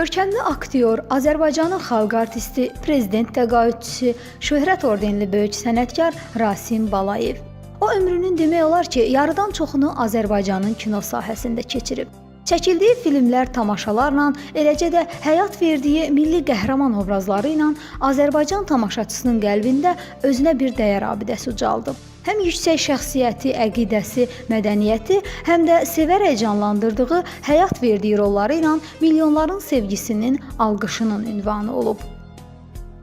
Görkəmli aktyor, Azərbaycanın xalq artisti, prezident təqaüdçüsü, şöhrət ordenli böyük sənətkar Rasim Balayev. O ömrünün demək olar ki, yarıdan çoxunu Azərbaycanın kino sahəsində keçirib. Çəkildiyi filmlər tamaşalarla, eləcə də həyat verdiyi milli qəhrəman obrazları ilə Azərbaycan tamaşaçısının qəlbində özünə bir dəyər abidəsi ucaldıb. Həm yüksək şəxsiyyəti, əqidəsi, mədəniyyəti, həm də sevərək canlandırdığı, həyat verdiyi rolları ilə milyonların sevgisinin, alqışının ünvanı olub.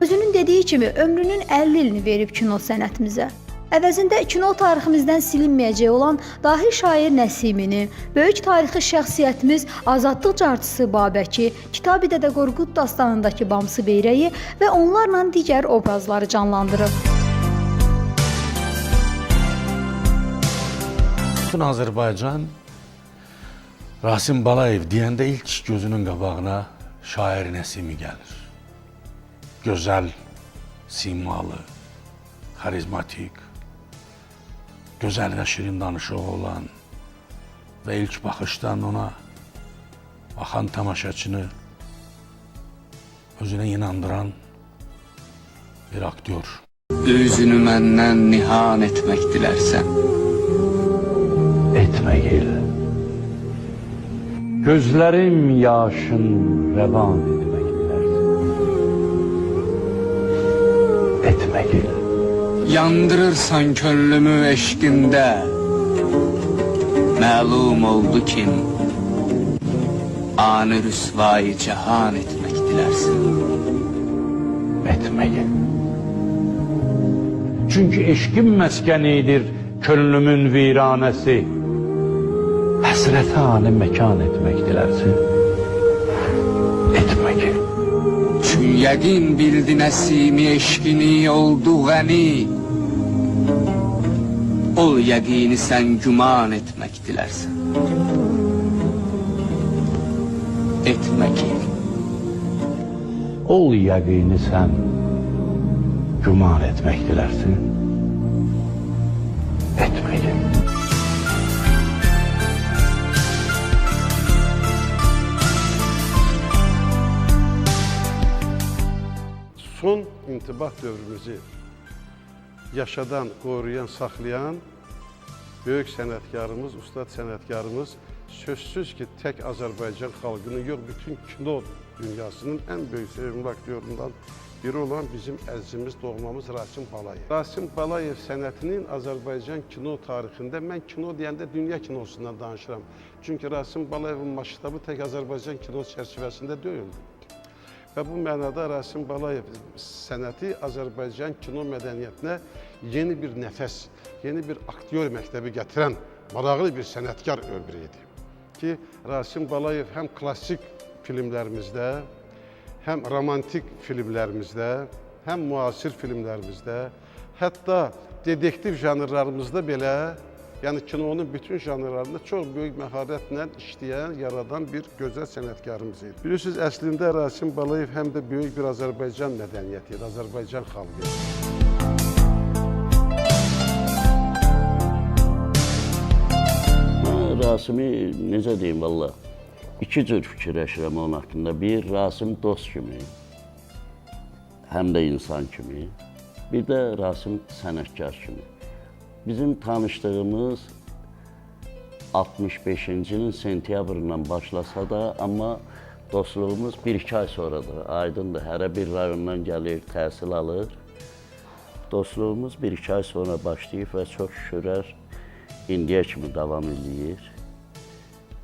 Özünün dediyi kimi ömrünün 50 ilini verib kino sənətimizə. Əvəzində kino tariximizdən silinməyəcək olan dahi şair Nəsimini, böyük tarixi şəxsiyyətimiz Azadlıq carçısı Babəki, Kitab-ı Dədə Qorqud dastanındakı Bamsı Beyrəyi və onlarla digər obrazları canlandırıb. Bütün Azərbaycan Rasim Balayev deyəndə ilk gözünün qabağına şair Nəsimi gəlir. Gözəl, simalı, xarizmatik, gözəl və şirin danışığı olan və ilk baxışdan ona baxan tamaşaçını özünə inandıran bir aktyor. Üzünü məndən nihan etmək dilərsən. Etmegil. Gözlerim yaşın revan etmek dilersin. Etmegil. Yandırırsan könlümü eşqində. Məlum oldu kim anı rüsvayı cahan etmək dilərsən. Etmegil. Çünkü eşkin meskenidir könlümün viranesi. Həsrətane mekan etmek dilersin. Etmegil. Çün yəqin bildi Nəsimi eşqini oldu qəni. Ol yəqini sən güman etmək dilərsən. Etmegil. Ol yəqini sən güman etmek dilersin. Etmegil. Son intibah dövrümüzü yaşadan, qoruyan, saxlayan böyük sənətkarımız, ustad sənətkarımız sözsüz ki, tək Azərbaycan xalqının yox, bütün kino dünyasının ən böyük sevimli aktyorundan biri olan bizim əzizimiz, doğmamız Rasim Balayev. Rasim Balayev sənətinin Azərbaycan kino tarixində, mən kino deyəndə dünya kinosundan danışıram. Çünki Rasim Balayevin masştabı tək Azərbaycan kino çərçivəsində deyildi. Və bu mənada Rasim Balayev sənəti Azərbaycan kino mədəniyyətinə yeni bir nəfəs, yeni bir aktyor məktəbi gətirən maraqlı bir sənətkar ömrü idi. Ki, Rasim Balayev həm klassik filmlərimizdə, həm romantik filmlərimizdə, həm müasir filmlərimizdə, hətta detektiv janrlarımızda belə, yəni kinonun bütün janrlarında çox böyük məharətlə işləyən, yaradan bir gözəl sənətkarımız idi. Bilirsiniz, əslində Rasim Balayev həm də böyük bir Azərbaycan mədəniyyəti idi, Azərbaycan xalqı idi. Mən Rasimi necə deyim valla, iki cür fikirləşirəm onun haqqında. Bir, Rasim dost kimi, həm də insan kimi, bir də Rasim sənətkar kimi. Bizim tanışdığımız 65-ci ilin sentyabrından başlasa da, amma dostluğumuz bir-iki ay sonradır. Aydındır, hərə bir rayondan gəlir, təhsil alır. Dostluğumuz bir-iki ay sonra başlayıb və çox şükürlər indiyə kimi davam eləyir.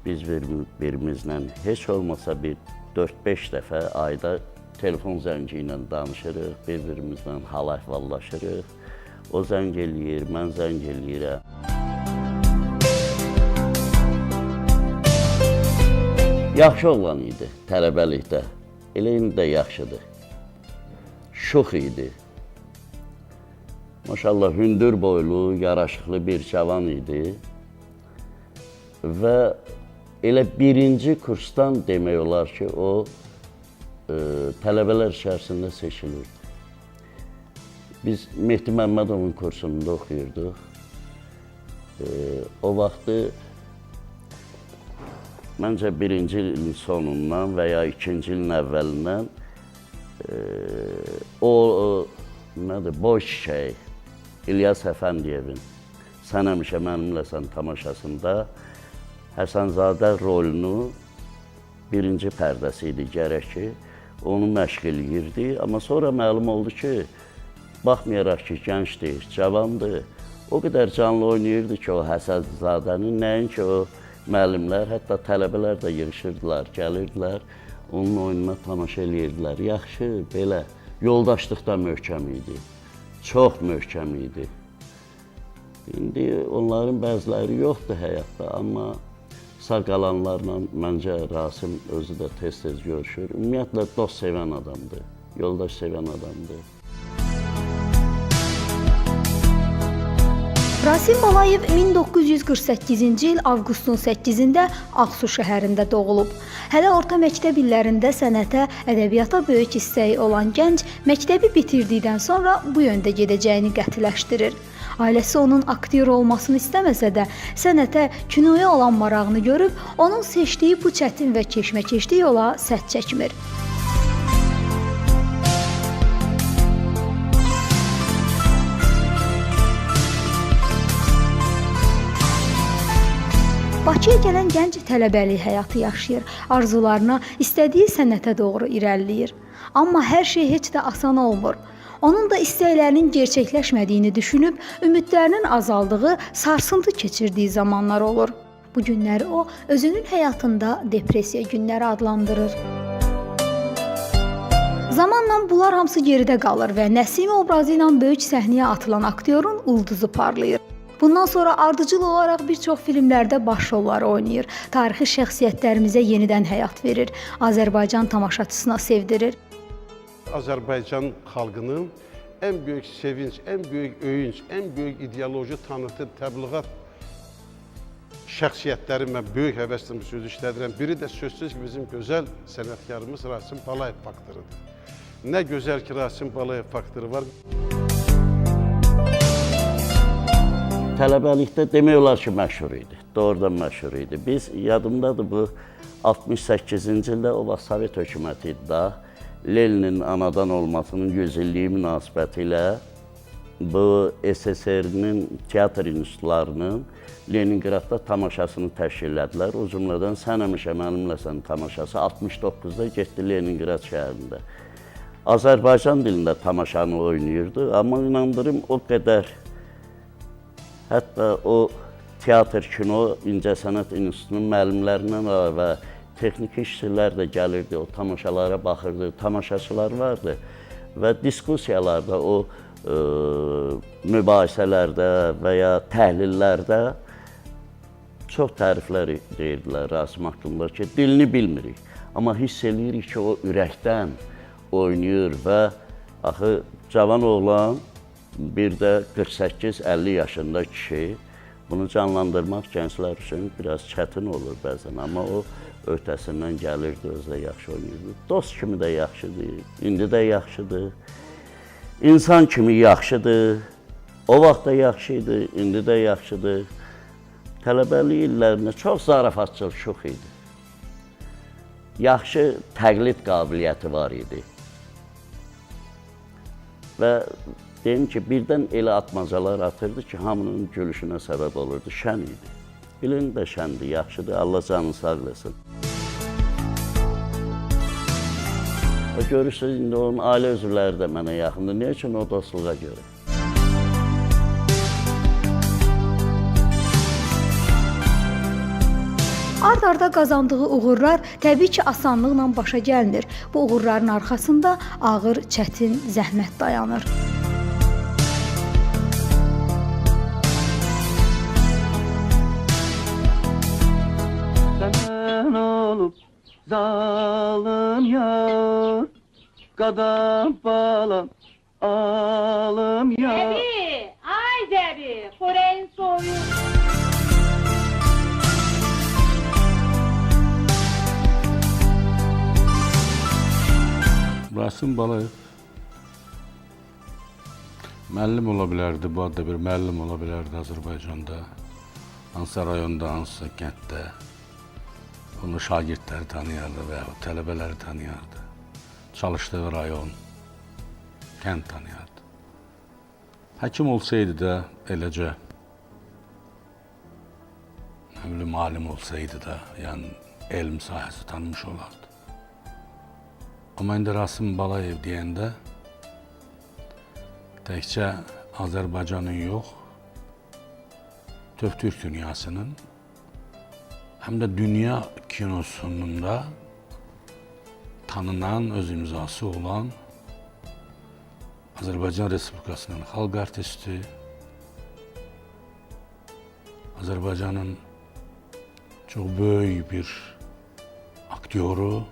Biz bir-birimizlə heç olmasa bir 4-5 dəfə ayda telefon zəngi ilə danışırıq, bir-birimizlə hal-əhvallaşırıq. O zəng eləyir, mən zəng eləyirəm. Yaxşı oğlan idi tələbəlikdə. Elə indi də yaxşıdır. Şux idi. Maşallah hündür boylu, yaraşıqlı bir cavan idi. Və elə birinci kursdan demək olar ki, o tələbələr içərisində seçilirdi. Biz Mehdi Məmmədovun kursunda oxuyurduq. O vaxtı Məncə birinci ilin sonundan və ya ikinci ilin əvvəlindən o nədir, Boy Çiçəyi, İlyas Əfəndiyevin Sən həmişə mənimləsən tamaşasında Həsənzadə rolunu birinci pərdəsi idi gərək ki, onu məşq eləyirdi. Amma sonra məlum oldu ki, baxmayaraq ki, gəncdir, cavandır, o qədər canlı oynayırdı ki, o Həsənzadənin, nəinki o müəllimlər, hətta tələbələr də yığışırdılar, gəlirdilər, onun oyununa tamaşa eləyirdilər. Yaxşı, belə yoldaşlıqda möhkəm idi, çox möhkəm idi. İndi onların bəziləri yoxdur həyatda, amma sağ qalanlarla məncə Rasim özü də tez-tez görüşür. Ümumiyyətlə, dost sevən adamdır, yoldaş sevən adamdır. Rasim Balayev 1948-ci il avqustun 8-də Ağsu şəhərində doğulub. Hələ orta məktəb illərində sənətə, ədəbiyyata böyük istəyi olan gənc məktəbi bitirdikdən sonra bu yöndə gedəcəyini qətiləşdirir. Ailəsi onun aktyor olmasını istəməsə də, sənətə, kinoya olan marağını görüb, onun seçdiyi bu çətin və keşməkeşli yola sədd çəkmir. Bakıya gələn gənc tələbəlik həyatı yaşayır, arzularına, istədiyi sənətə doğru irəliləyir. Amma hər şey heç də asan olmur. Onun da istəklərinin gerçəkləşmədiyini düşünüb, ümidlərinin azaldığı, sarsıntı keçirdiyi zamanlar olur. Bu günləri o, özünün həyatında depressiya günləri adlandırır. Zamanla bunlar hamısı geridə qalır və Nəsimi obrazı ilə böyük səhnəyə atılan aktyorun ulduzu parlayır. Bundan sonra ardıcıl olaraq bir çox filmlərdə baş rolları oynayır, tarixi şəxsiyyətlərimizə yenidən həyat verir, Azərbaycan tamaşaçısına sevdirir. Azərbaycan xalqının ən böyük sevinç, ən böyük öyünc, ən böyük ideoloji tanıtım, təbliğat şəxsiyyətləri mən böyük həvəslə bu sözü işlədirəm. Biri də sözsüz ki, bizim gözəl sənətkarımız Rasim Balayev faktorudur. Nə gözəl ki, Rasim Balayev faktoru var. Tələbəlikdə demək olar ki, məşhur idi. Doğrudan məşhur idi. Biz, yadımdadır bu 68-ci ildə o vaxt Sovet hökuməti idi da, Leninin anadan olmasının 100 illiyi münasibəti ilə bu SSR-nin teatr institutlarının Leningradda tamaşasını təşkil elədilər. O cümlədən Sən həmişə mənimləsən tamaşası 69-da getdi Leningrad şəhərində. Azərbaycan dilində tamaşanı oynayırdı, amma inandırım o qədər hətta o teatr, kino, incəsənət institutunun müəllimlərindən əlavə texniki işçilər də gəlirdi, o tamaşalara baxırdı, tamaşaçılar vardı və diskussiyalarda, o mübahisələrdə və ya təhlillərdə çox təriflər deyirdilər Rasim haqqında ki, dilini bilmirik, amma hiss eləyirik ki, o ürəkdən oynayır və axı cavan oğlan bir də 48-50 yaşında kişi, bunu canlandırmaq gənclər üçün biraz çətin olur bəzən, amma o öhdəsindən gəlirdi, özü də yaxşı oynayırdı. Dost kimi də yaxşıdır, indi də yaxşıdır, insan kimi yaxşıdır, o vaxt da yaxşı idi, indi də yaxşıdır. Tələbəlik illərində çox zarafatçıl, şux idi. Yaxşı təqlid qabiliyyəti var idi. Və deyim ki, birdən elə atmacalar atırdı ki, hamının gülüşünə səbəb olurdu, şən idi. Bilin də şəndir, yaxşıdır, Allah canını sağ eləsin. O görürsünüz, indi onun ailə üzvləri də mənə yaxındır. Niyə üçün? O dostluğa görə. Ard-arda qazandığı uğurlar təbii ki, asanlıqla başa gəlmir. Bu uğurların arxasında ağır, çətin zəhmət dayanır. Senden olup zalim yar, kadam balam alım yar. Zəbi, ay Zəbi, xörəyin soyuq. Rasim Balayev müəllim ola bilərdi, bu adda bir müəllim ola bilərdi Azərbaycanda, hansısa rayonda, hansısa kənddə. Onu şagirdləri tanıyardı və yaxud tələbələri tanıyardı. Çalışdığı rayon, kənd tanıyardı. Həkim olsaydı da eləcə, nə bilim, alim olsaydı da, yəni elm sahəsi tanımış olardı. Amma indi Rasim Balayev deyəndə təkcə Azərbaycanın yox, Türk dünyasının, həm də dünya kinosunun da tanınan, öz imzası olan Azərbaycan Respublikasının xalq artisti, Azərbaycanın çox böyük bir aktyoru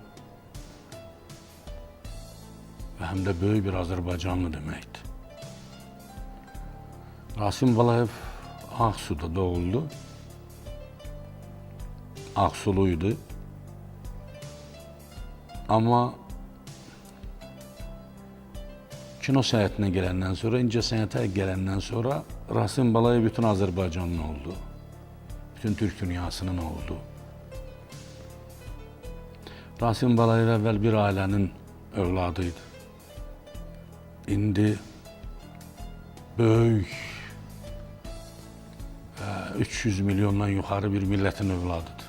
və həm də böyük bir Azərbaycanlı deməkdir. Rasim Balayev Ağsuda doğuldu. Ağsuluydu. Amma kino sənətinə gələndən sonra, incə sənətə gələndən sonra Rasim Balayev bütün Azərbaycanlı oldu. Bütün Türk dünyasının oldu. Rasim Balayev əvvəl bir ailənin övladı idi. İndi böyük 300 milyondan yuxarı bir millətin övladıdır.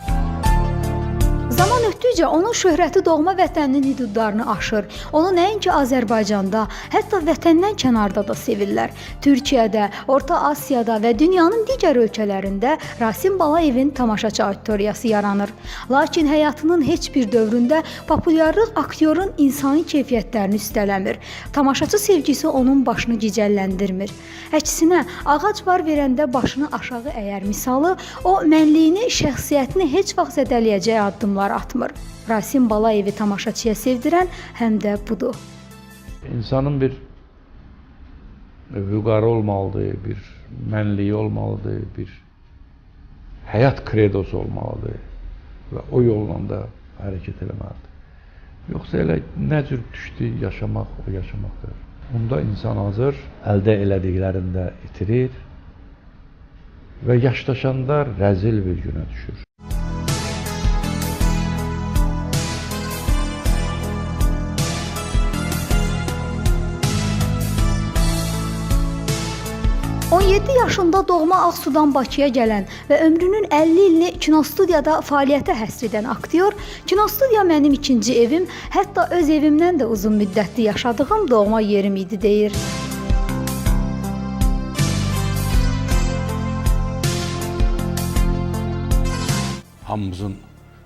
Zaman ötdükcə onun şöhrəti doğma vətəninin hüdudlarını aşır. Onu nəinki Azərbaycanda, hətta vətəndən kənarda da sevirlər. Türkiyədə, Orta Asiyada və dünyanın digər ölkələrində Rasim Balayevin tamaşaçı auditoriyası yaranır. Lakin həyatının heç bir dövründə populyarlıq aktyorun insani keyfiyyətlərini üstələmir. Tamaşaçı sevgisi onun başını gicəlləndirmir. Əksinə, ağac var verəndə başını aşağı əyər misalı, o mənliyini, şəxsiyyətini heç vaxt zədələyəcək addımlar atmır. Rasim Balayevi tamaşaçıya sevdirən həm də budur. İnsanın bir vüqarı olmalıdır, bir mənliyi olmalıdır, bir həyat kredosu olmalıdır və o yolla da hərəkət eləməlidir. Yoxsa elə nə cür düşdü yaşamaq, o yaşamaqdır. Onda insan azır, əldə elədiklərini də itirir və yaşlaşanda rəzil bir günə düşür. On 17 yaşında doğma Ağsudan Bakıya gələn və ömrünün 50 ilini kinostudiyada fəaliyyətə həsr edən aktyor, kinostudiya mənim ikinci evim, hətta öz evimdən də uzun müddətli yaşadığım doğma yerim idi deyir. Hamımızın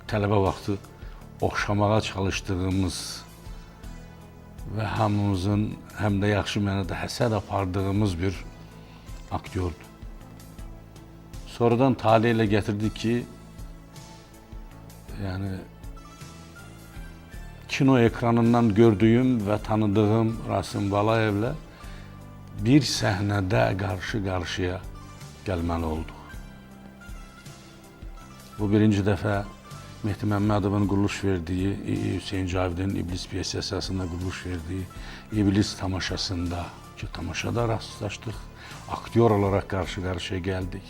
tələbə vaxtı oxşamağa çalışdığımız və hamımızın həm də yaxşı mənada həsəd apardığımız bir aktyordu. Sonradan tale ilə gətirdi ki, yəni kino ekranından gördüyüm və tanıdığım Rasim Balayevlə bir səhnədə qarşı-qarşıya gəlməli olduq. Bu birinci dəfə Mehdi Məmmədovun quruluş verdiyi, Hüseyn Cavidin İblis piyesi əsasında quruluş verdiyi İblis tamaşasında ki, tamaşada rastlaşdıq. Aktyor olaraq qarşı-qarşıya gəldik.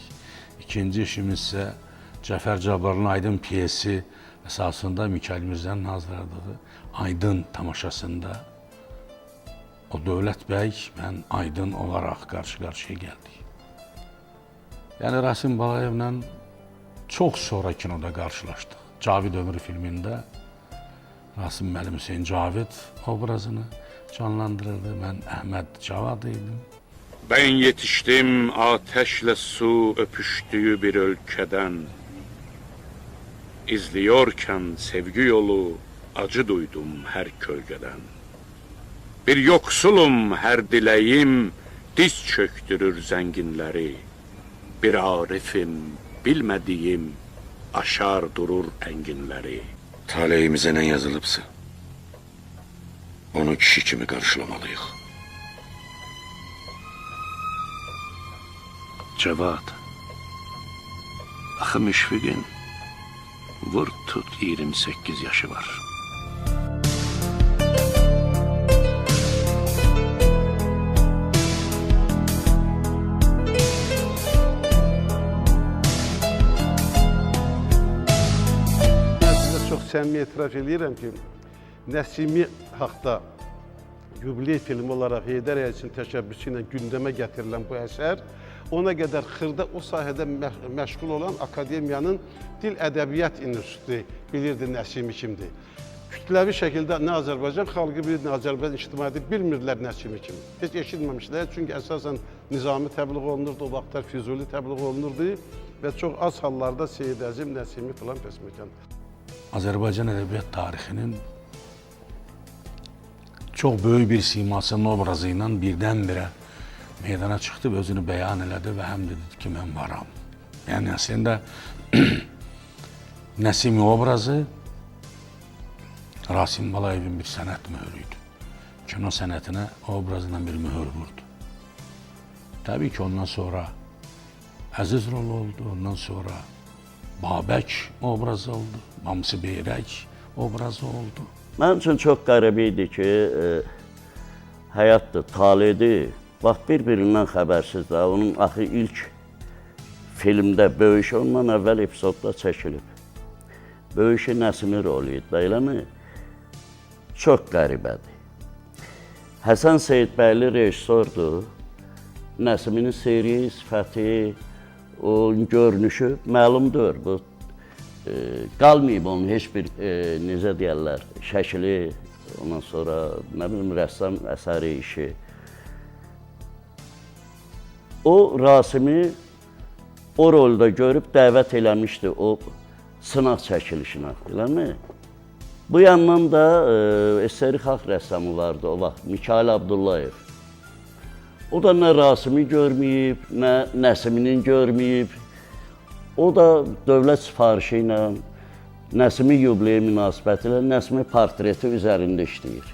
İkinci işimiz isə Cəfər Cabbarlı'nın Aydın piyesi əsasında Mikail Mirzənin hazırladığı Aydın tamaşasında o Dövlət bəy, mən Aydın olaraq qarşı-qarşıya gəldik. Yəni Rasim Balayevlə çox sonra kinoda qarşılaşdıq. Cavid Ömrü filmində Rasim müəllim Hüseyn Cavid obrazını canlandırırdı. Mən Əhməd Cavad idim. Ben yetiştim ateşle su öpüştüğü bir ülkeden. İzliyorken sevgi yolu acı duydum her kölgeden. Bir yoksulum her dileğim diz çöktürür zenginleri. Bir arifim bilmediğim aşar durur enginleri. Taleyimize ne yazılıpsa onu kişi kimi karşılamalıyıq. Cevad, axı Müşfiqin vur tut 28 yaşı var. səmimi etiraf eləyirəm ki, Nəsimi haqda yubiley filmi olaraq Heydər Əliyev təşəbbüsü ilə gündəmə gətirilən bu əsər ona qədər xırda o sahədə məşğul olan akademiyanın Dil Ədəbiyyat İnstitutu bilirdi Nəsimi kimdir. Kütləvi şəkildə nə Azərbaycan xalqı bilir, nə Azərbaycan ictimaiyyəti bilmirdilər Nəsimi kimdir. Heç eşitməmişlər, çünki əsasən Nizami təbliğ olunurdu, o vaxtlar Füzuli təbliğ olunurdu və çox az hallarda Seyid Əzim, Nəsimi filan fəsməkan. Azərbaycan ədəbiyyat tarixinin çox böyük bir simasının obrazı ilə birdən-birə meydana çıxdı və özünü bəyan elədi və həm də dedi ki, mən varam. Yəni əslində Nəsimi obrazı Rasim Balayevin bir sənət möhrü idi. Kino sənətinə obrazla bir möhür vurdu. Təbii ki, ondan sonra Əziz rolu oldu, ondan sonra Babək obrazı oldu, Bamsı Beyrək obrazı oldu. Mənim üçün çox qəribə idi ki, həyatdır, taledir. Bax, bir-birindən xəbərsiz də. Onun axı ilk filmdə Böyüşü ondan əvvəl epizodda çəkilib. Böyüşü Nəsimi rolu idi da, eləmi? Çox qəribədir. Həsən Seyidbəyli rejissordur. Nəsiminin seyri, sifəti, onun görünüşü məlumdur. Bu qalmayıb onun heç bir, necə deyərlər, şəkili, ondan sonra, nə bilim, rəssam əsəri, işi. O, Rasimi o rolda görüb dəvət eləmişdi o sınaq çəkilişinə, eləmi? Bu yandan da SSR xalq rəssamı vardı o vaxt, Mikail Abdullayev. O da nə Rasimi görməyib, nə Nəsiminin görməyib. O da dövlət sifarişi ilə, Nəsimi yubileyi münasibəti ilə Nəsimi portreti üzərində işləyir.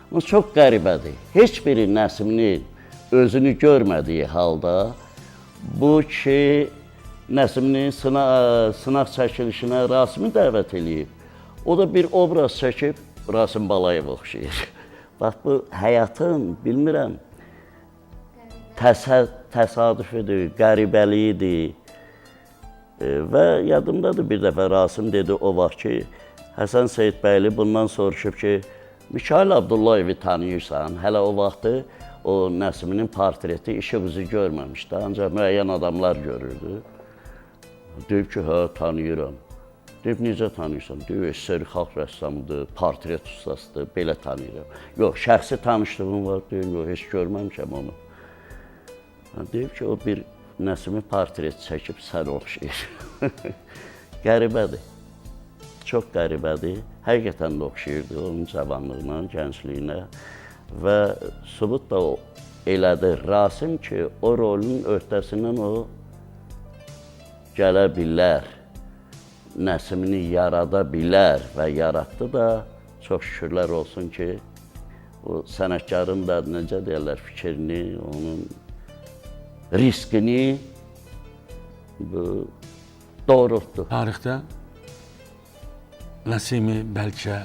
Amma çox qəribədir. Heç biri Nəsiminin özünü görmədiyi halda bu kişi Nəsiminin sınaq çəkilişinə Rasimi dəvət eləyib. O da bir obraz çəkib Rasim Balayev oxşayır. Bax, bu həyatın, bilmirəm, təsadüfüdür, qəribəliyidir. Və yadımdadır bir dəfə Rasim dedi o vaxt ki, Həsən Seyidbəyli bundan soruşub ki, Mikail Abdullayevi tanıyırsan? Hələ o vaxtı o Nəsiminin portreti işıq üzü görməmişdi, ancaq müəyyən adamlar görürdü. Deyib ki, hə, tanıyıram. Deyib, necə tanıyırsan? Deyib, SSR xalq rəssamıdır, portret ustasıdır, belə tanıyıram. Yox, şəxsi tanışlığım var, deyib, yox, heç görməmişəm onu. Deyib ki, o bir Nəsimi portret çəkib sənə oxşayır. Qəribədir. Çox qəribədir. Həqiqətən də oxşayırdı onun cavanlığına, gəncliyinə və sübut da elədi Rasim ki, o rolun öhdəsindən o gələ bilər, Nəsimini yarada bilər və yaratdı da. Çox şükürlər olsun ki, o sənətkarın da, necə deyərlər, fikrini, onun riskini bu doğrultdu. Tarixdə Nəsimi bəlkə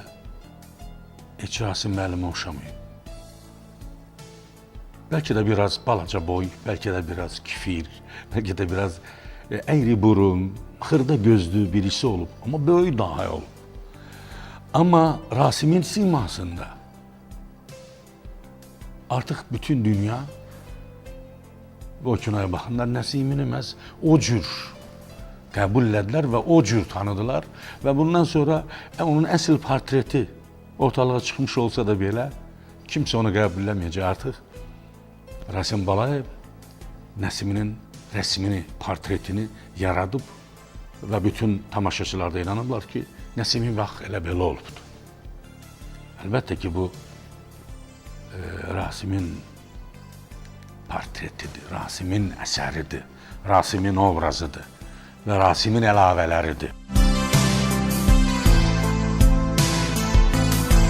heç Rasim müəllimə oxşamayıb. Bəlkə də biraz balaca boy, bəlkə də biraz kifir, bəlkə də biraz əyri burun, xırda gözlü birisi olub, amma böyük dahi olub. Amma Rasimin simasında artıq bütün dünya və o kinoya baxanlar Nəsimini məhz o cür qəbul elədilər və o cür tanıdılar və bundan sonra onun əsl portreti ortalığa çıxmış olsa da belə kimsə onu qəbul eləməyəcək artıq. Rasim Balayev Nəsiminin rəsmini, portretini yaradıb və bütün tamaşaçılar da inanıblar ki, Nəsimi bax elə belə olubdur. Əlbəttə ki, bu Rasimin portretidir, Rasimin əsəridir, Rasimin obrazıdır və Rasimin əlavələridir.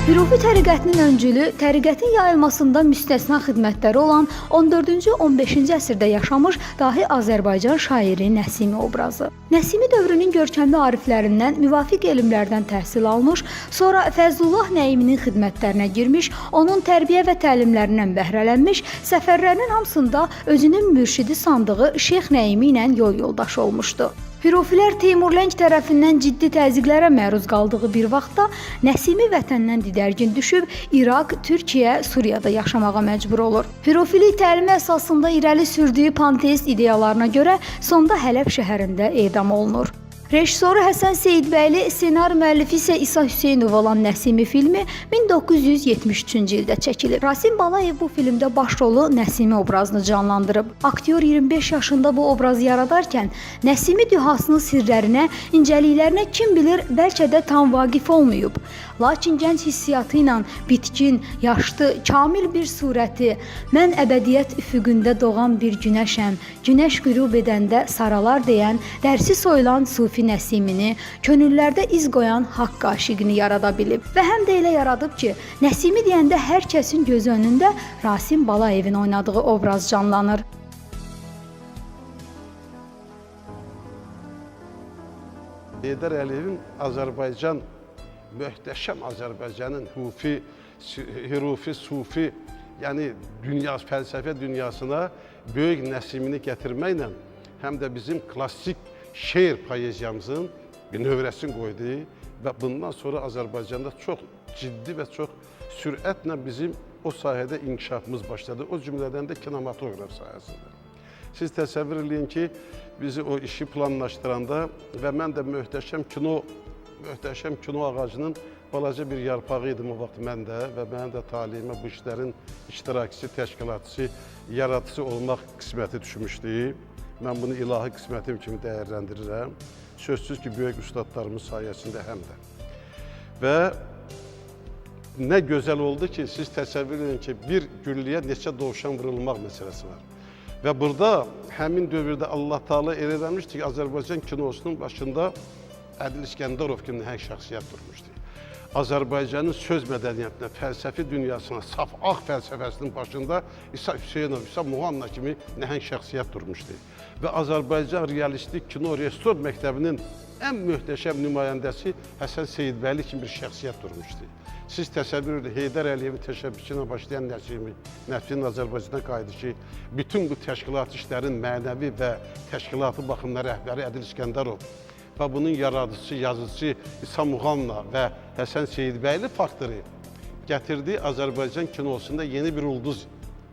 Hürufi təriqətinin öncülü, təriqətin yayılmasında müstəsna xidmətləri olan 14-cü, 15-ci əsrdə yaşamış dahi Azərbaycan şairi Nəsimi obrazı. Nəsimi dövrünün görkəmli ariflərindən müvafiq elmlərdən təhsil almış, sonra Fəzlullah Nəiminin xidmətlərinə girmiş, onun tərbiyə və təlimlərindən bəhrələnmiş, səfərlərinin hamısında özünün mürşidi sandığı Şeyx Nəimi ilə yol yoldaşı olmuşdu. Hürufilər Teymur Ləng tərəfindən ciddi təzyiqlərə məruz qaldığı bir vaxtda Nəsimi vətəndən didərgin düşüb İraq, Türkiyə, Suriyada yaşamağa məcbur olur. Hürufilik təlimi əsasında irəli sürdüyü panteist ideyalarına görə sonda Hələb şəhərində edam olunur. Rejissoru Həsən Seyidbəyli, ssenari müəllifi isə İsa Hüseynov olan Nəsimi filmi 1973-cü ildə çəkilib. Rasim Balayev bu filmdə baş rolu Nəsimi obrazını canlandırıb. Aktyor 25 yaşında bu obrazı yaradarkən Nəsimi dühasının sirlərinə, incəliklərinə kim bilir, bəlkə də tam vaqif olmayıb. Lakin gənc hissiyatı ilə bitkin, yaşlı, kamil bir surəti, mən əbədiyyət üfüqündə doğan bir günəşəm, günəş qürub edəndə saralar deyən, dərsi soyulan Sufi Nəsimini, könüllərdə iz qoyan haqq aşiqini yarada bilib. Və həm də elə yaradıb ki, Nəsimi deyəndə hər kəsin gözü önündə Rasim Balayevin oynadığı obraz canlanır. Heydər Əliyevin Azərbaycan, möhtəşəm Azərbaycanın hürufi, sufi, yəni dünya, fəlsəfə dünyasına böyük Nəsimini gətirməklə həm də bizim klassik şeir poeziyamızın bir növrəsini qoydu və bundan sonra Azərbaycanda çox ciddi və çox sürətlə bizim o sahədə inkişafımız başladı. O cümlədən də kinematoqraf sahəsində. Siz təsəvvür eləyin ki, bizi o işi planlaşdıranda və mən də möhtəşəm kino ağacının balaca bir yarpağı idim o vaxt mən də və mənim də taleyimə bu işlərin iştirakçısı, təşkilatçısı, yaradıcısı olmaq qisməti düşmüşdü. Mən bunu ilahi qismətim kimi dəyərləndirirəm. Sözsüz ki, böyük ustadlarımız sayəsində həm də. Və nə gözəl oldu ki, siz təsəvvür edin ki, bir gülləyə neçə dovşan vurulmaq məsələsi var. Və burada həmin dövrdə Allah Teala elə eləmişdi ki, Azərbaycan kinosunun başında Ədil İskəndərov kimi nəhəng şəxsiyyət durmuşdu. Azərbaycanın söz mədəniyyətinə, fəlsəfi dünyasına, saf ağ fəlsəfəsinin başında İsa Hüseynov, İsa Muğanna kimi nəhəng şəxsiyyət durmuşdu. Və Azərbaycan realistik kino rejissor məktəbinin ən möhtəşəm nümayəndəsi Həsən Seyidbəyli kimi bir şəxsiyyət durmuşdu. Siz təsəvvür edin, Heydər Əliyevin təşəbbüsü ilə başlayan Nəsiminin Azərbaycana qayıdışı, bütün bu təşkilat işlərin mənəvi və təşkilatı baxımından rəhbəri Ədil İskəndərov və bunun yaradıcısı, yazıcısı İsa Muğanna və Həsən Seyidbəyli faktoru gətirdi Azərbaycan kinosunda yeni bir ulduz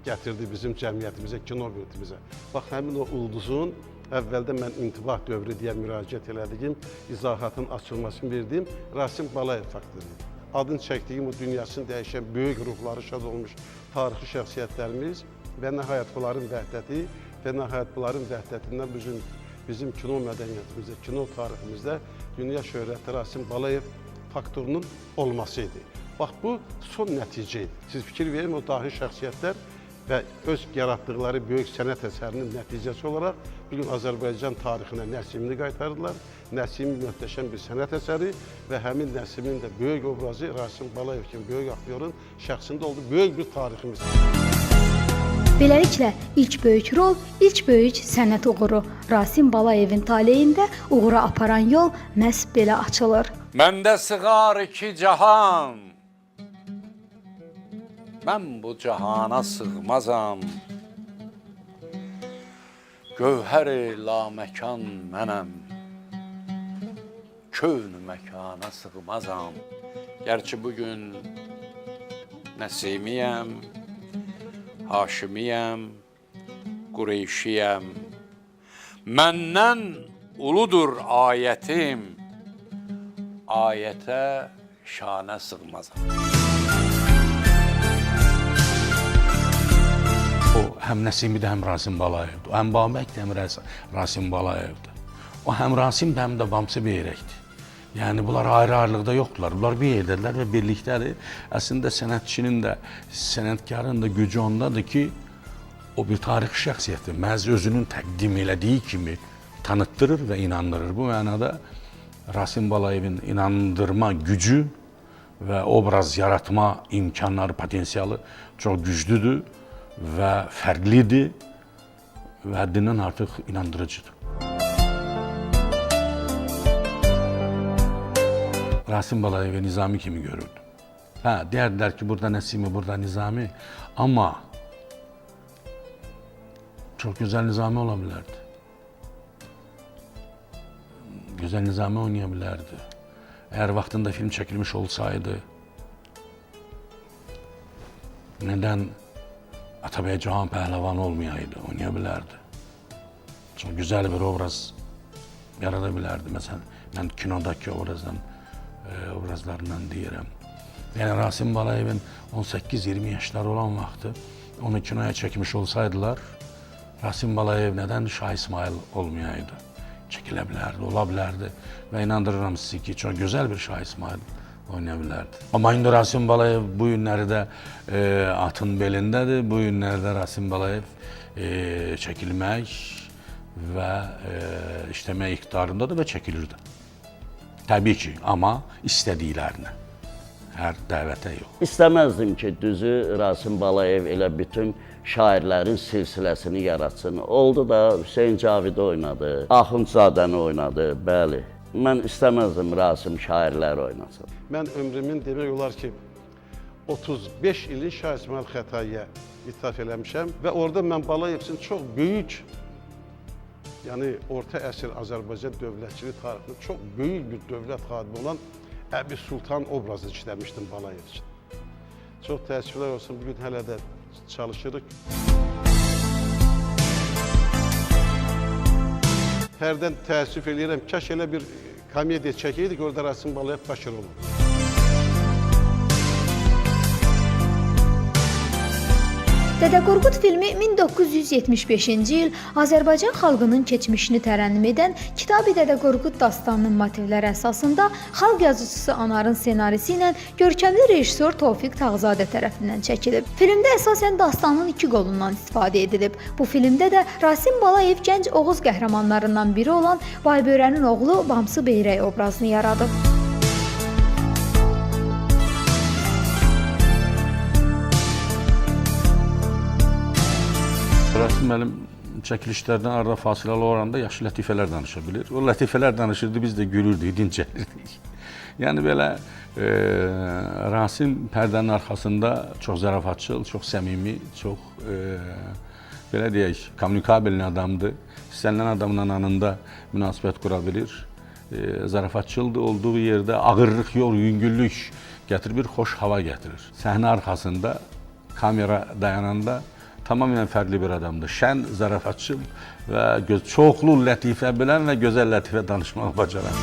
gətirdi bizim cəmiyyətimizə, kino mülkümüzə. Bax, həmin o ulduzun əvvəldə mən intibah dövrü deyə müraciət elədiyim, izahatın açılmasını verdiyim Rasim Balayev faktoru idi. Adını çəkdiyim o dünyasını dəyişən böyük ruhları şad olmuş tarixi şəxsiyyətlərimiz və nəhayət bunların vəhdəti və nəhayət bunların vəhdətindən bizim kino mədəniyyətimizdə, kino tariximizdə dünya şöhrətli Rasim Balayev faktorunun olması idi. Bax, bu son nəticə idi. Siz fikir verin, o dahi şəxsiyyətlər və öz yaratdıqları böyük sənət əsərinin nəticəsi olaraq bugün Azərbaycan tarixinə Nəsimini qaytardılar. Nəsimi möhtəşəm bir sənət əsəri və həmin Nəsiminin də böyük obrazı Rasim Balayev kimi böyük aktyorun şəxsində oldu. Böyük bir tariximiz. Beləliklə, ilk böyük rol, ilk böyük sənət uğuru. Rasim Balayevin taleyində uğura aparan yol məhz belə açılır. Məndə sığar iki cahan, mən bu cahana sığmazam. Gövhər-i laməkan mənəm, kövn məkana sığmazam. Gerçi bugün Nəsimiyəm, Haşimiyəm, Qureyşiyəm. Məndən uludur ayətim, ayətə şanə sığmazam. O həm Nəsimidir, həm Rasim Balayevdir. O həm Babəkdir, həm Rasim Balayevdir. O həm Rasimdir, həm də Bamsı Beyrəkdir. Yəni bunlar ayrı-ayrılıqda yoxdurlar. Bunlar bir yerdədirlər və birlikdədir. Əslində sənətçinin də, sənətkarın da gücü ondadır ki, o bir tarixi şəxsiyyətdir. Məhz özünün təqdim elədiyi kimi tanıtdırır və inandırır. Bu mənada Rasim Balayevin inandırma gücü və obraz yaratma imkanları, potensialı çox güclüdür və fərqlidir və həddindən artıq inandırıcıdır. Rasim Balayevi Nizami kimi görürdüm. Hə, deyərdilər ki, burada Nəsimi, burada Nizami. Amma çox gözəl Nizami ola bilərdi. Gözəl Nizami oynaya bilərdi. Əgər vaxtında film çəkilmiş olsaydı, nədən Atabəy Cahan Pəhləvan olmayaydı, oynaya bilərdi. Çox gözəl bir obraz yarada bilərdi. Məsələn, mən kinodakı obrazlarından deyirəm. Yəni Rasim Balayevin 18-20 yaşları olan vaxtı onu kinoya çəkmiş olsaydılar, Rasim Balayev nədən Şah İsmayıl olmayaydı? Çəkilə bilərdi, ola bilərdi və inandırıram sizi ki, çox gözəl bir Şah İsmayıl oynaya bilərdi. Amma indi Rasim Balayev bu günləri də atın belindədir. Bu günlərdə Rasim Balayev çəkilmək və işləmək iqtidarındadır və çəkilirdi. Təbii ki, amma istədiklərinə. Hər dəvətə yox. İstəməzdim ki, düzü Rasim Balayev elə bütün şairlərin silsiləsini yaratsın. Oldu da Hüseyn Cavidi oynadı, Axundzadəni oynadı, bəli. Mən istəməzdim Rasim şairləri oynasın. Mən ömrümün demək olar ki, 35 ilin Şah İsmayıl Xətaiyə ithaf eləmişəm və orada mən Balayev üçün çox böyük, yəni orta əsr Azərbaycan dövlətçilik tarixində çox böyük bir dövlət xadimi olan Əbi Sultan obrazını işləmişdim Balayev üçün. Çox təəssüflər olsun, bugün hələ də çalışırıq. Hərdən təəssüf eləyirəm, kaş elə bir komediya çəkəydik, orada Rasim Balayev baş rol olurdu. Dədə Qorqud filmi 1975-ci il Azərbaycan xalqının keçmişini tərənnüm edən Kitab-ı Dədə Qorqud dastanının motivləri əsasında xalq yazıçısı Anarın ssenarisi ilə görkəmli rejissor Tofiq Tağızadə tərəfindən çəkilib. Filmdə əsasən dastanın iki qolundan istifadə edilib. Bu filmdə də Rasim Balayev gənc Oğuz qəhrəmanlarından biri olan Baybörənin oğlu Bamsı Beyrək obrazını yaradıb. Rasim müəllim çəkilişlərdən arada fasiləli olanda yaxşı lətifələr danışa bilir. O lətifələr danışırdı, biz də gülürdük, dincəlirdik. Yəni belə Rasim pərdənin arxasında çox zarafatçıl, çox səmimi, çox belə deyək, kommunikabelli adamdır. İstənilən adamla anında münasibət qura bilir. Zarafatçıldır, olduğu yerdə ağırlıq yox, yüngüllük gətirir, bir xoş hava gətirir. Səhnə arxasında kamera dayananda tamamilə fərqli bir adamdır. Şən, zarafatçıl və çoxlu lətifə bilən və gözəl lətifə danışmağı bacaran.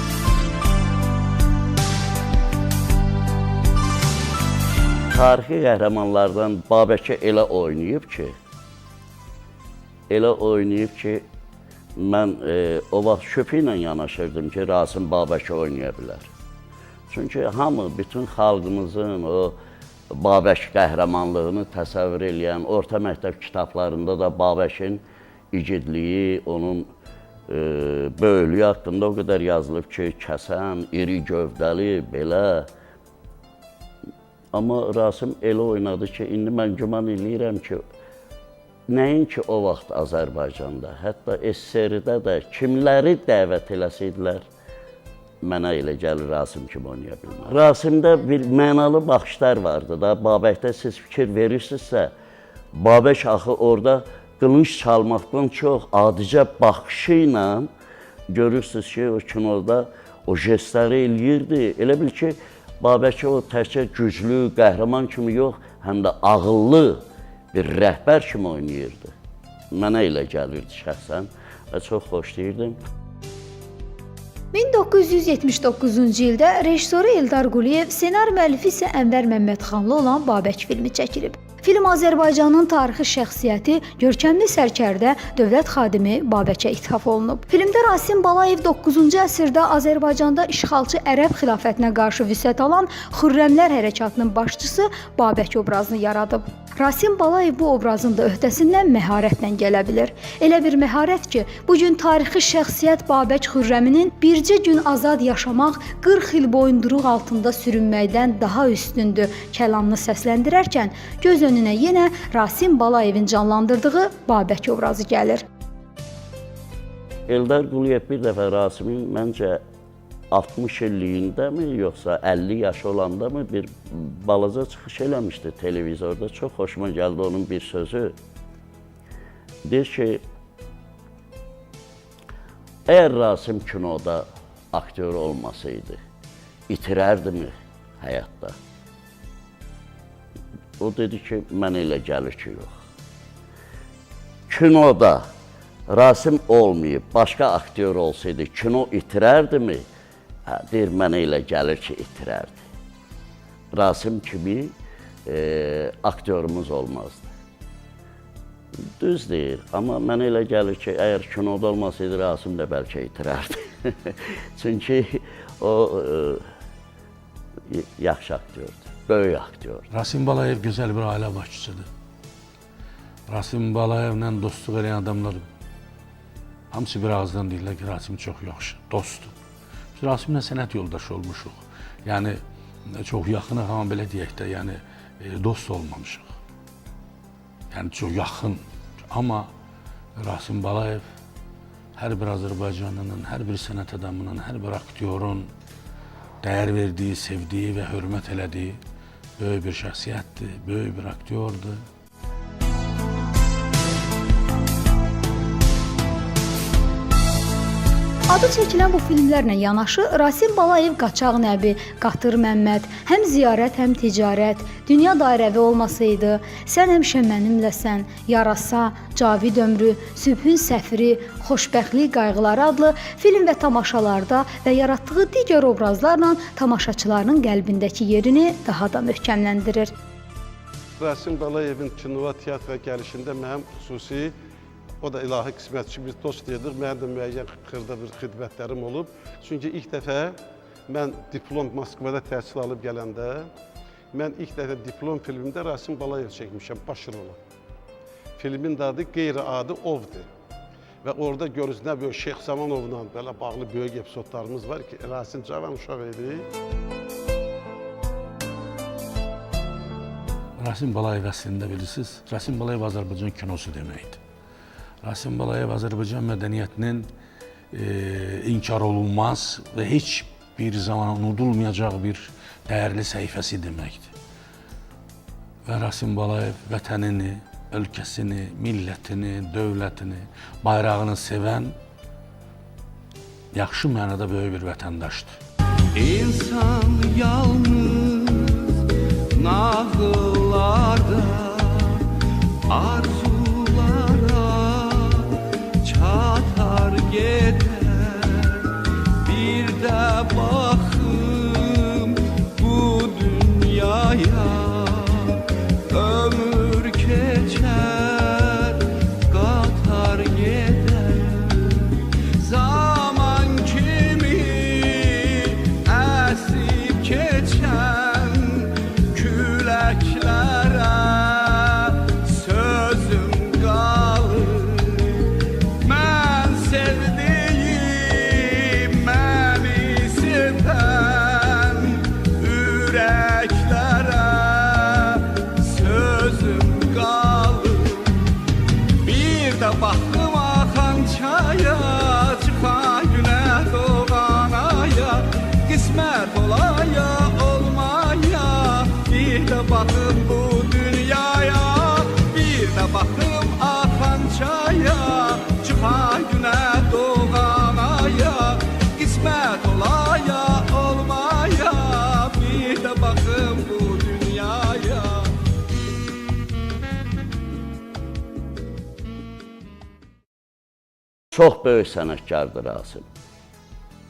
Tarixi qəhrəmanlardan Babəki elə oynayıb ki, mən o vaxt şübhə ilə yanaşırdım ki, Rasim Babəki oynaya bilər. Çünki hamı, bütün xalqımızın o Babək qəhrəmanlığını təsəvvür eləyən orta məktəb kitablarında da Babəkin igidliyi, onun böyüklüyü haqqında o qədər yazılıb ki, kəsən, iri gövdəli, belə. Amma Rasim elə oynadı ki, indi mən güman eləyirəm ki, nəinki o vaxt Azərbaycanda, hətta SSR-də də kimləri dəvət eləsəydilər, mənə elə gəlir Rasim kimi oynaya bilməz. Rasimdə bir mənalı baxışlar vardı da, Babəkdə siz fikir verirsinizsə, Babək axı orada qılınc çalmaqdan çox adicə baxışı ilə görürsünüz ki, o kinoda o jestləri eləyirdi. Elə bil ki, Babəki o təkcə güclü, qəhrəman kimi yox, həm də ağıllı bir rəhbər kimi oynayırdı. Mənə elə gəlirdi şəxsən və çox xoşlayırdım. 1979-cu ildə rejissoru Eldar Quliyev, ssenari müəllifi isə Ənvər Məmmədxanlı olan Babək filmi çəkilib. Film Azərbaycanın tarixi şəxsiyyəti, görkəmli sərkərdə, dövlət xadimi Babəkə ithaf olunub. Filmdə Rasim Balayev 9-cu əsrdə Azərbaycanda işğalçı Ərəb xilafətinə qarşı vüsət alan Xürrəmlər hərəkatının başçısı Babək obrazını yaradıb. Rasim Balayev bu obrazın da öhdəsindən məharətlə gələ bilir. Elə bir məharət ki, bugün tarixi şəxsiyyət Babək Xürrəminin bircə gün azad yaşamaq 40 il boyunduruq altında sürünməkdən daha üstündür kəlamını səsləndirərkən göz önünə yenə Rasim Balayevin canlandırdığı Babək obrazı gəlir. Eldar Quliyev bir dəfə Rasimin məncə 60 illiyindəmi, yoxsa 50 yaşı olanda mı bir balaca çıxış eləmişdi televizorda. Çox xoşuma gəldi onun bir sözü. Deyir ki, əgər Rasim kinoda aktyor olmasaydı, itirərdimi həyatda? O dedi ki, mənə elə gəlir ki, yox. Kinoda Rasim olmayıb, başqa aktyor olsaydı, kino itirərdimi? Hə, deyir, mənə elə gəlir ki, itirərdi. Rasim kimi aktyorumuz olmazdı. Düz deyir, amma mənə elə gəlir ki, əgər kinoda olmasaydı, Rasim də bəlkə itirərdi. Çünki o yaxşı aktyordur, böyük aktyordur. Rasim Balayev gözəl bir ailə başçısıdır. Rasim Balayevlə dostluq eləyən adamlar hamısı bir ağızdan deyirlər ki, Rasim çox yaxşı, dostdur. Biz Rasimlə sənət yoldaşı olmuşuq. Yəni çox yaxınıq, amma belə deyək də, yəni dost olmamışıq. Yəni çox yaxın. Amma Rasim Balayev hər bir Azərbaycanlının, hər bir sənət adamının, hər bir aktyorun dəyər verdiyi, sevdiyi və hörmət elədiyi böyük bir şəxsiyyətdir, böyük bir aktyordur. Adı çəkilən bu filmlərlə yanaşı Rasim Balayev Qaçaq Nəbi, Qatır Məmməd, Həm ziyarət, həm ticarət, Dünya dairəvi olmasaydı, Sən həmişə mənimləsən, Yarasa, Cavid ömrü, Sübhün səfiri, Xoşbəxtlik qayğıları adlı film və tamaşalarda və yaratdığı digər obrazlarla tamaşaçılarının qəlbindəki yerini daha da möhkəmləndirir. Rasim Balayevin kinoya, teatra gəlişində mənim xüsusi, o da ilahi qismətçi, biz dost deyirdik, mənim də müəyyən xırda bir xidmətlərim olub. Çünki ilk dəfə mən diplom Moskvada təhsil alıb gələndə, mən ilk dəfə diplom filmində Rasim Balayev çəkmişəm baş rolu. Filmin də adı qeyri-adi Ovdur. Və orada görürüz nə böyük Şeyx Zamanovla belə bağlı böyük epizodlarımız var ki, Rasim cavan uşaq idi. Rasim Balayev əslində bilirsiniz, Rasim Balayev Azərbaycan kinosu deməkdir. Rasim Balayev Azərbaycan mədəniyyətinin inkar olunmaz və heç bir zaman unudulmayacaq bir dəyərli səhifəsi deməkdir. Və Rasim Balayev vətənini, ölkəsini, millətini, dövlətini, bayrağını sevən yaxşı mənada böyük bir vətəndaşdır. İnsan yalnız nağıllarda arzulara çatar gedər. Bir də baxım bu dünyaya, ömür keçər, qatar gedər. Zaman kimi əsib keçən küləklərə sözüm qalır. Mən sevdiyim, məni sevən ürəklərə sözüm qalır. Bir də baxım axan çaya, çıxan günə, doğan aya, qismət olaya, olmaya. Bir də baxım bu dünyaya, bir də baxım axan çaya, çıxan günə, doğan aya, qismət olaya, olmaya. Bir də baxım bu dünyaya. Çox böyük sənətkardır Rasim.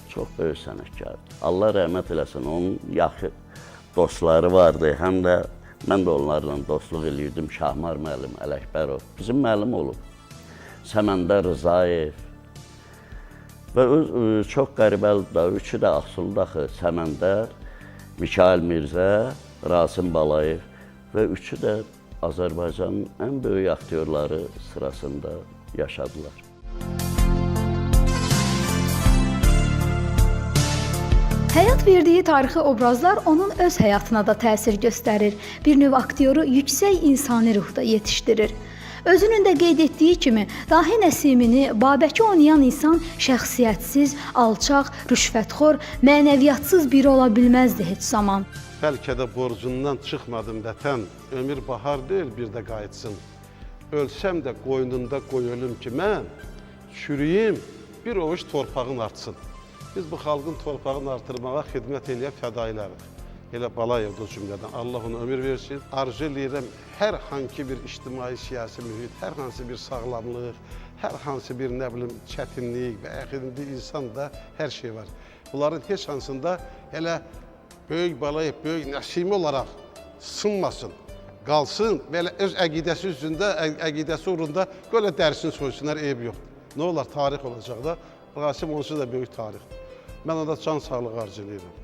Çox böyük sənətkardır. Allah rəhmət eləsin, onun yaxşı dostları vardı. Həm də mən də onlarla dostluq eləyirdim. Şahmar müəllim, Ələkbərov bizim müəllim olub. Səməndər Rızayev. Və çox qəribəlidir da, üçü də Ağsulda axı. Səməndər, Mikail Mirzə, Rasim Balayev və üçü də Azərbaycanın ən böyük aktyorları sırasında yaşadılar. Həyat verdiyi tarixi obrazlar onun öz həyatına da təsir göstərir. Bir növ aktyoru yüksək insani ruhda yetişdirir. Özünün də qeyd etdiyi kimi, Dahi Nəsimini Babəki oynayan insan şəxsiyyətsiz, alçaq, rüşvətxor, mənəviyyatsız biri ola bilməzdi heç zaman. Bəlkə də borcundan çıxmadım vətən, ömür bahar deyil bir də qayıtsın. Ölsəm də qoynunda qoy ölüm ki mən, çürüyüm, bir ovuc torpağın artsın. Biz bu xalqın torpağını artırmağa xidmət eləyən fədailərik. Elə Balayev də o cümlədən. Allah ona ömür versin. Arzu eləyirəm hər hansı bir ictimai siyasi mühit, hər hansı bir sağlamlıq, hər hansı bir nə bilim çətinlik və yaxud indi insanda hər şey var. Bunların heç hansında elə böyük Balayev, böyük Nəsimi olaraq sınmasın, qalsın və elə öz əqidəsi üzündə, əqidəsi uğrunda belə dərisini soysunlar, eyb yoxdur. Nə olar, tarix olacaq da. Rasim onsuz da böyük tarixdir. Mən ona can sağlığı arzu eləyirəm.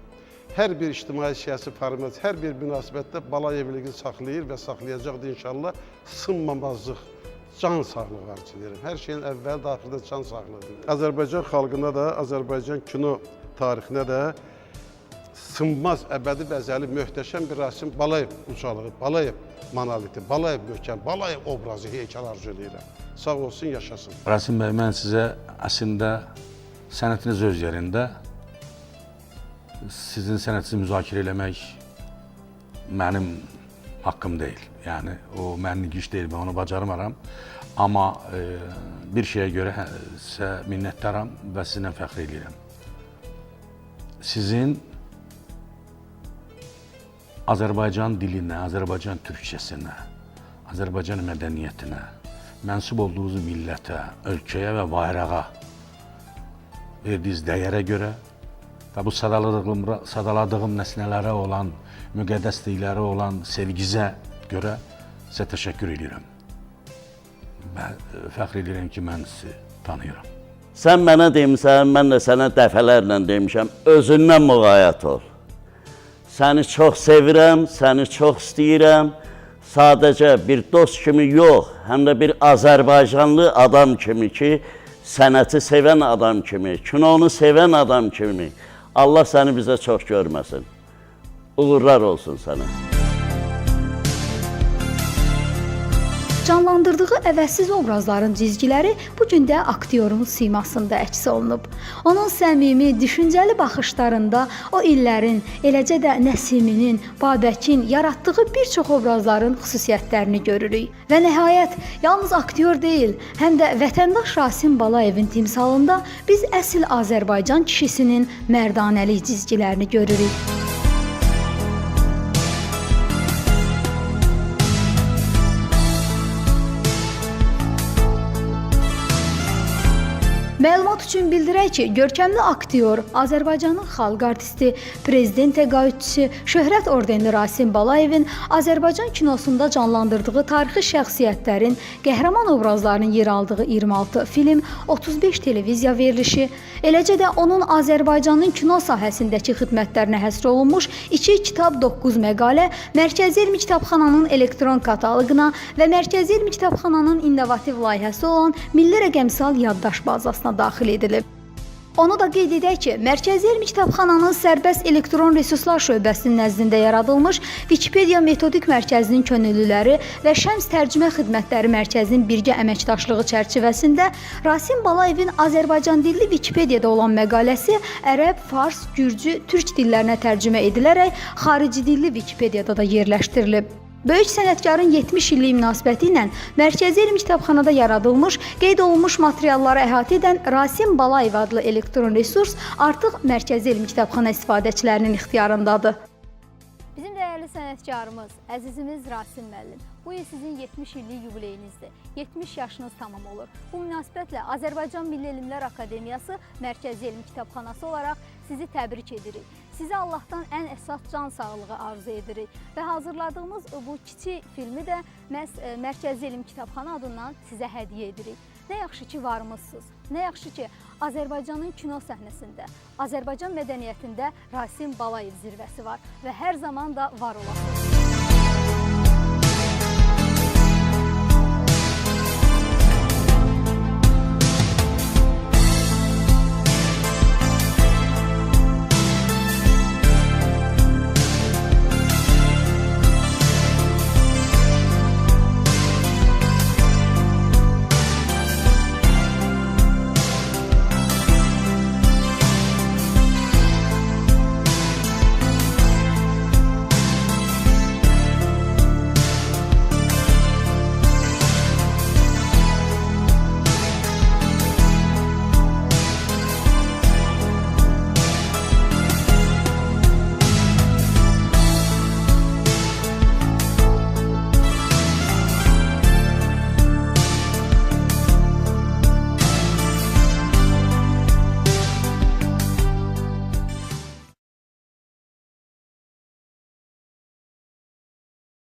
Hər bir ictimai siyasi format, hər bir münasibətdə Balayevliyi saxlayır və saxlayacaqdır inşallah. Sınmamazlıq, can sağlığı arzu edirəm. Hər şeyin əvvəli də axırda can sağlığıdır. Azərbaycan xalqına da, Azərbaycan kino tarixinə də sınmaz, əbədi və əzəli möhtəşəm bir Rasim Balayev ucalığı, Balayev monoliti, Balayev möhkəm, Balayev obrazı, heykəl arzu edirəm. Sağ olsun, yaşasın. Rasim bəy, mən sizə əslində sənətiniz öz yerində, sizin sənətinizi müzakirə eləmək mənim haqqım deyil. Yəni, o mənlik iş deyil, mən onu bacarmaram. Amma bir şeyə görə sizə minnətdaram və sizinlə fəxr eləyirəm. Sizin Azərbaycan dilinə, Azərbaycan türkçəsinə, Azərbaycan mədəniyyətinə, mənsub olduğunuz millətə, ölkəyə və bayrağa verdiyiniz dəyərə görə və bu sadaladığım nəsnələrə olan, müqəddəsliklərə olan sevgizə görə sizə təşəkkür edirəm. Və fəxr edirəm ki, mən sizi tanıyıram. Sən mənə demisən, mən də sənə dəfələrlə demişəm, özündən müğayət ol. Səni çox sevirəm, səni çox istəyirəm. Sadəcə bir dost kimi yox, həm də bir Azərbaycanlı adam kimi ki, sənəti sevən adam kimi, kinonu sevən adam kimi. Allah səni bizə çox görməsin. Uğurlar olsun sənə. Canlandırdığı əvəzsiz obrazların cizgiləri bu gün də aktyorun simasında əks olunub. Onun səmimi, düşüncəli baxışlarında o illərin, eləcə də Nəsiminin, Babəkin yaratdığı bir çox obrazların xüsusiyyətlərini görürük. Və nəhayət, yalnız aktyor deyil, həm də vətəndaş Rasim Balayevin timsalında biz əsl Azərbaycan kişisinin mərdanəlik cizgilərini görürük. Məlumat üçün bildirək ki, görkəmli aktyor, Azərbaycanın xalq artisti, prezident təqaüdçüsü, Şöhrət ordenli Rasim Balayevin Azərbaycan kinosunda canlandırdığı tarixi şəxsiyyətlərin qəhrəman obrazlarının yer aldığı 26 film, 35 televiziya verilişi, eləcə də onun Azərbaycanın kino sahəsindəki xidmətlərinə həsr olunmuş 2 kitab, 9 məqalə Mərkəzi Elmi Kitabxananın elektron kataloquna və Mərkəzi Elmi Kitabxananın innovativ layihəsi olan Milli Rəqəmsal Yaddaş bazasına daxil edilib. Onu da qeyd edək ki, Mərkəzi Elmi Kitabxananın sərbəst elektron resurslar şöbəsinin nəzdində yaradılmış Wikipedia Metodik Mərkəzinin könüllüləri və Şəms Tərcümə Xidmətləri Mərkəzinin birgə əməkdaşlığı çərçivəsində Rasim Balayevin Azərbaycan dilli Wikipediada olan məqaləsi ərəb, fars, gürcü, türk dillərinə tərcümə edilərək xarici dilli Wikipediada da yerləşdirilib. Böyük sənətkarın 70 illik münasibəti ilə Mərkəzi Elmi Kitabxanada yaradılmış, qeyd olunmuş materialları əhatə edən Rasim Balayev adlı elektron resurs artıq Mərkəzi Elmi Kitabxana istifadəçilərinin ixtiyarındadır. Bizim dəyərli sənətkarımız, əzizimiz Rasim müəllim, bu il sizin 70 illik yubileyinizdir. 70 yaşınız tamam olur. Bu münasibətlə Azərbaycan Milli Elmlər Akademiyası Mərkəzi Elmi Kitabxanası olaraq sizi təbrik edirik. Sizə Allahdan ən əsas can sağlığı arzu edirik və hazırladığımız bu kiçik filmi də məhz Mərkəzi Elmi Kitabxana adından sizə hədiyyə edirik. Nə yaxşı ki varmışsınız, nə yaxşı ki Azərbaycanın kino səhnəsində, Azərbaycan mədəniyyətində Rasim Balayev zirvəsi var və hər zaman da var olasınız.